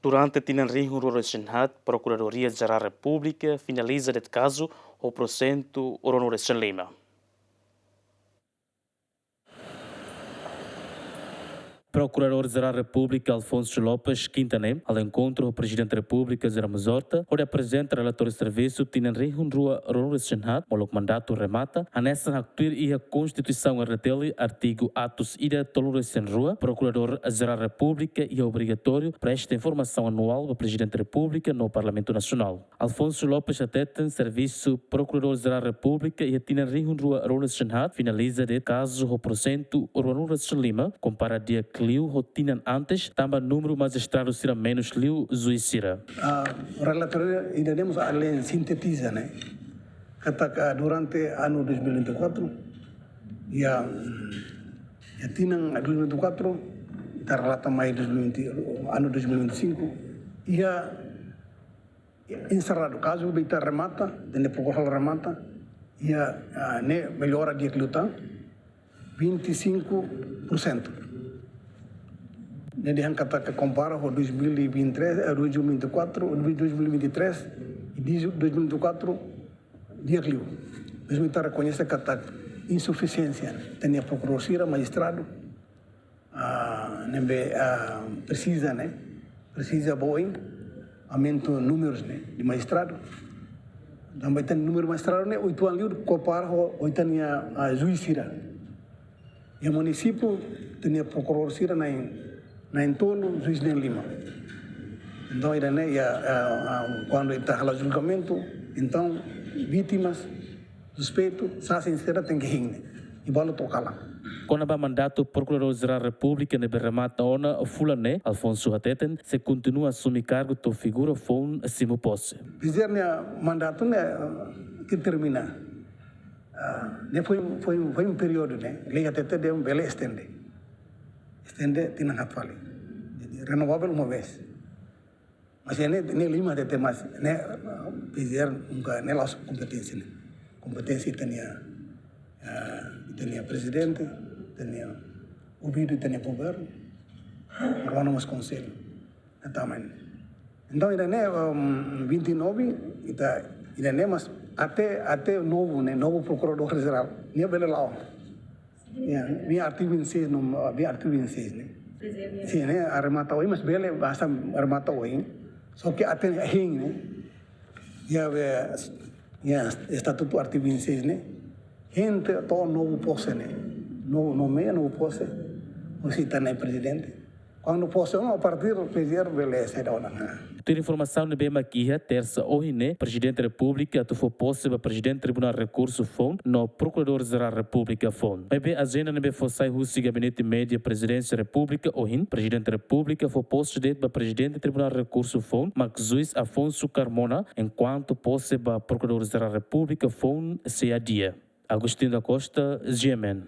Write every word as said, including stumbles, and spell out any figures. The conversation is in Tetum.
Durante tinan rihun rua ruanulu-resin-haat, Prokuradoria Jerál Repúblika finaliza de'it kazu ho pursentu ruanulu-resin-lima. Prokuradór Jerál Repúblika Alfonso Lopes, kinta ne'e, halo enkontru ho Prezidente Repúblika José Ramos Horta, hodi aprezenta relatóriu servisu tinan rihun rua ruanulu-resin-haat, molok mandatu remata, hanesan haktuir iha Konstituisaun R D T L, artigu atus ida tolunulu-resin-rua, Prokuradór Jerál Repúblika iha obrigatóriu presta informasaun anuál ba Prezidente Repúblika no Parlamentu Nasionál. Alfonso Lopes hateten servisu Prokuradór Jerál Repúblika iha tinan rihun rua ruanulu-resin-haat finaliza de'it kazu ho pursentu ruanulu-resin-lima, kompara di'ak liu ho tinan antes, tanba númeru majistradu sira menus liu juís sira. Ah, relatóriu ida-ne'e mós alin sintetiza, ne'e, katak durante anu dois mil e vinte e quatro, iha, iha tinan dois mil e vinte e quatro, ita relata mai dois mil e vinte, anu dois mil e vinte e cinco, iha enserradu, kazu be ita remata, tende prokura remata, iha, ah, ne'e mellora di'ak liután, vinte e cinco por cento. Ne'e dehan katak kompara ho dois mil e vinte e três, eh, dois mil e vinte e quatro, dois mil e vinte e três, e diz dois mil e vinte e quatro, di'ak liu. Mezmu ita rekoñese katak insufisiénsia, tende prokuradór sira, majistradu, ah, ne'ebé, ah, presiza, ne'e, presiza ba oin, aumenta númerus, ne'e, de majistradu. Tanba ita-nia númeru majistradu ne'e oituan liu kompara ho ita-nia, ah, juís sira. Iha munisípiu tende prokuradór sira na'in, na'in-tolu, juís na'in-lima. Entaun, ida-ne'e, iha, ah, ah, kuandu ita halo julgamentu, entaun vítimas, suspeitu, sasin sira tenke hein, ne'e, i balu to'o kalan. Kona-ba mandatu Prokuradór Jerál Repúblika ne'ebé remata ona fulan ne'e, Alfonso hateten sei kontinua asume kargu to'o figura foun simu pose. P J R nia mandatu ne'e, eh, ke termina. Ah, ne'e foin, foin, foin períodu ne'e, lei hatete dehan bele estende. Estende tinan haat fali. Jadi, renovável uma vez. Mas ne'e, ne'e lima hatete, mas ne'e, ah, P J R nunka, ne'e la'ós kompeténsia ne'e. Kompeténsia ita-nia, ah, ita-nia prezidente, ita-nia, obriga ita-nia governu, rona mós konsellu. Entaun, entaun, ida-ne'e, um, vinte e nove, ita, ida-ne'e, mas até, até novu, ne'e, novu Prokuradór Jerál, nia bele la'o. Ya, vem artigo vinte e seis, no, vem artigo vinte e seis, ne'e? Sin, ne'e, remata oin, mas bele, basta remata oin. Só ke até hein, ne'e? Ya, be, ya, estatutu artigo vinte e seis, ne'e? Hein to'o novu pose, ne'e? Novu, nomeia, novu pose. Husi ita-nia prezidente. Kuandu pose ona, a partir P J R bele saida ona. Tuir informasaun ne'ebé mak iha, tersa ohin ne'e, Prezidente Repúblika atu fó pose ba Prezidente Tribunál Rekursu Foun no Prokuradór Jerál Repúblika foun. Maibé ajenda ne'ebé fó sai husi Gabinete Média Prezidénsia Repúblika ohin, Prezidente Repúblika fó pose de'it ba Prezidente Tribunál Rekursu Foun, mak Juís Afonso Carmona, enkuantu pose ba Prokuradór Jerál Repúblika foun sei adia. Agostinho da Costa, G M N.